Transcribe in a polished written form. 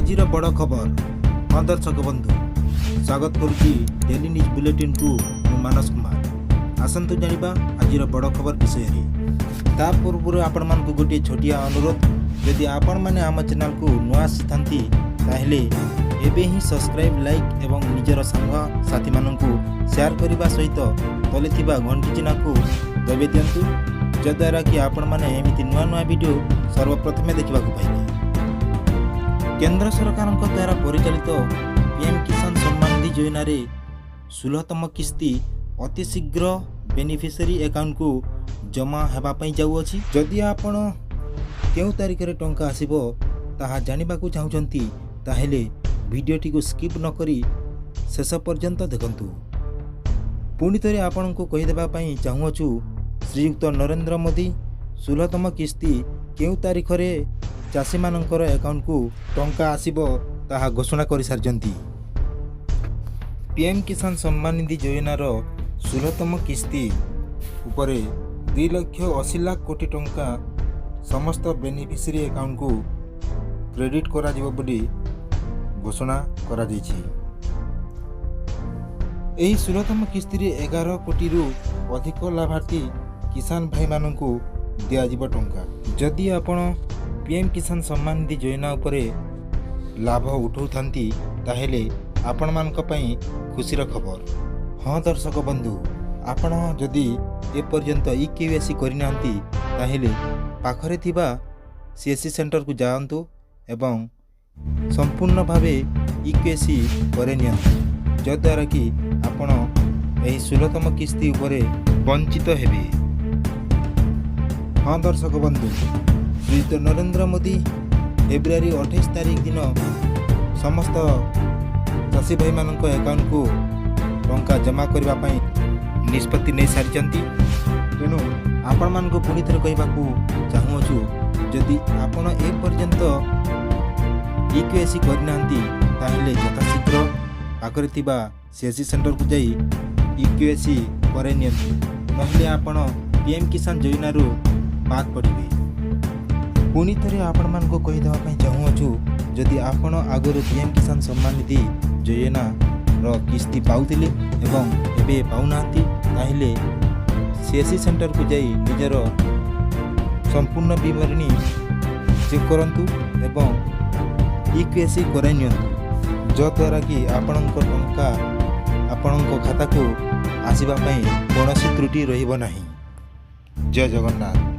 ଆଜିର ବଡ଼ ଖବର। ହଁ ଦର୍ଶକ ବନ୍ଧୁ, ସ୍ୱାଗତ କରୁଛି ଡେଲି ନ୍ୟୁଜ୍ ବୁଲେଟିନ୍କୁ। ମୁଁ ମାନସ କୁମାର। ଆସନ୍ତୁ ଜାଣିବା ଆଜିର ବଡ଼ ଖବର ବିଷୟରେ। ତା ପୂର୍ବରୁ ଆପଣମାନଙ୍କୁ ଗୋଟିଏ ଛୋଟିଆ ଅନୁରୋଧ, ଯଦି ଆପଣମାନେ ଆମ ଚ୍ୟାନେଲକୁ ନୂଆ ଆସିଥାନ୍ତି, ତାହେଲେ ଏବେ ହିଁ ସବସ୍କ୍ରାଇବ୍, ଲାଇକ୍ ଏବଂ ନିଜର ସାଙ୍ଗସାଥିମାନଙ୍କୁ ସେୟାର କରିବା ସହିତ ତଳେ ଥିବା ଘଣ୍ଟି ଚିହ୍ନକୁ ଦବାଇ ଦିଅନ୍ତୁ, ଯଦ୍ୱାରା କି ଆପଣମାନେ ଏମିତି ନୂଆ ନୂଆ ଭିଡ଼ିଓ ସର୍ବପ୍ରଥମେ ଦେଖିବାକୁ ପାଇବେ। କେନ୍ଦ୍ର ସରକାରଙ୍କ ଦ୍ୱାରା ପରିଚାଳିତ ପିଏମ୍ କିଷାନ ସମ୍ମାନ ନିଧି ଯୋଜନାରେ 16ତମ କିସ୍ତି ଅତି ଶୀଘ୍ର ବେନିଫିସିଆରୀ ଆକାଉଣ୍ଟକୁ ଜମା ହେବା ପାଇଁ ଯାଉଅଛି। ଯଦି ଆପଣ କେଉଁ ତାରିଖରେ ଟଙ୍କା ଆସିବ ତାହା ଜାଣିବାକୁ ଚାହୁଁଛନ୍ତି, ତାହେଲେ ଭିଡ଼ିଓଟିକୁ ସ୍କିପ୍ ନକରି ଶେଷ ପର୍ଯ୍ୟନ୍ତ ଦେଖନ୍ତୁ। ପୁଣି ଥରେ ଆପଣଙ୍କୁ କହିଦେବା ପାଇଁ ଚାହୁଁଅଛୁ, ଶ୍ରୀଯୁକ୍ତ ନରେନ୍ଦ୍ର ମୋଦି 16ତମ କିସ୍ତି କେଉଁ ତାରିଖରେ ଚାଷୀମାନଙ୍କର ଆକାଉଣ୍ଟକୁ ଟଙ୍କା ଆସିବ ତାହା ଘୋଷଣା କରିସାରିଛନ୍ତି। ପିଏମ୍ କିଷାନ ସମ୍ମାନ ନିଧି ଯୋଜନାର 16ତମ କିସ୍ତି ଉପରେ 2 ଲକ୍ଷ 80 ଲାଖ କୋଟି ଟଙ୍କା ସମସ୍ତ ବେନିଫିସିଆରୀ ଆକାଉଣ୍ଟକୁ କ୍ରେଡ଼ିଟ୍ କରାଯିବ ବୋଲି ଘୋଷଣା କରାଯାଇଛି। ଏହି 16ତମ କିସ୍ତିରେ 11 କୋଟିରୁ ଅଧିକ ଲାଭାର୍ଥୀ କିଷାନ ଭାଇମାନଙ୍କୁ ଦିଆଯିବ ଟଙ୍କା। ଯଦି ଆପଣ ପିଏମ୍ କିଷାନ ସମ୍ମାନ ନିଧି ଯୋଜନା ଉପରେ ଲାଭ ଉଠାଉଥାନ୍ତି, ତାହେଲେ ଆପଣମାନଙ୍କ ପାଇଁ ଖୁସିର ଖବର। ହଁ ଦର୍ଶକ ବନ୍ଧୁ, ଆପଣ ଯଦି ଏପର୍ଯ୍ୟନ୍ତ ଇ କେୱାଇସି କରିନାହାନ୍ତି, ତାହେଲେ ପାଖରେ ଥିବା ସିଏସ୍ସି ସେଣ୍ଟରକୁ ଯାଆନ୍ତୁ ଏବଂ ସମ୍ପୂର୍ଣ୍ଣ ଭାବେ ଇ କେୱାଇସି କରାଇ ନିଅନ୍ତୁ, ଯଦ୍ୱାରା କି ଆପଣ ଏହି 16ତମ କିସ୍ତି ଉପରେ ବଞ୍ଚିତ ହେବେ। ହଁ ଦର୍ଶକ ବନ୍ଧୁ, ଶ୍ରୀଯୁକ୍ତ ନରେନ୍ଦ୍ର ମୋଦି ଫେବୃଆରୀ 28 ତାରିଖ ଦିନ ସମସ୍ତ ଚାଷୀ ଭାଇମାନଙ୍କ ଆକାଉଣ୍ଟକୁ ଟଙ୍କା ଜମା କରିବା ପାଇଁ ନିଷ୍ପତ୍ତି ନେଇସାରିଛନ୍ତି। ତେଣୁ ଆପଣମାନଙ୍କୁ ପୁଣି ଥରେ କହିବାକୁ ଚାହୁଁଅଛୁ, ଯଦି ଆପଣ ଏପର୍ଯ୍ୟନ୍ତ ଇ କେୱାଇସି କରିନାହାନ୍ତି, ତାହେଲେ ଯଥାଶୀଘ୍ର ପାଖରେ ଥିବା ସିଏସ୍ସି ସେଣ୍ଟରକୁ ଯାଇ ଇ କେୱାଇସି କରାଇ ନିଅନ୍ତୁ, ନହେଲେ ଆପଣ ପିଏମ୍ କିଷାନ ଯୋଜନାରୁ ବାଦ ପଡ଼ିବେ। ପୁଣି ଥରେ ଆପଣମାନଙ୍କୁ କହିଦେବା ପାଇଁ ଚାହୁଁଅଛୁ, ଯଦି ଆପଣ ଆଗରୁ ପିଏମ୍ କିଷାନ ସମ୍ମାନ ନିଧି ଯୋଜନାର କିସ୍ତି ପାଉଥିଲେ ଏବଂ ଏବେ ପାଉନାହାନ୍ତି, ତାହେଲେ ସିଏସ୍ସି ସେଣ୍ଟରକୁ ଯାଇ ନିଜର ସମ୍ପୂର୍ଣ୍ଣ ବିବରଣୀ ଚେକ୍ କରନ୍ତୁ ଏବଂ ଇ କେୱାଇସି କରାଇ ନିଅନ୍ତୁ, ଯଦ୍ୱାରା କି ଆପଣଙ୍କ ଟଙ୍କା ଆପଣଙ୍କ ଖାତାକୁ ଆସିବା ପାଇଁ କୌଣସି ତ୍ରୁଟି ରହିବ ନାହିଁ। ଜୟ ଜଗନ୍ନାଥ।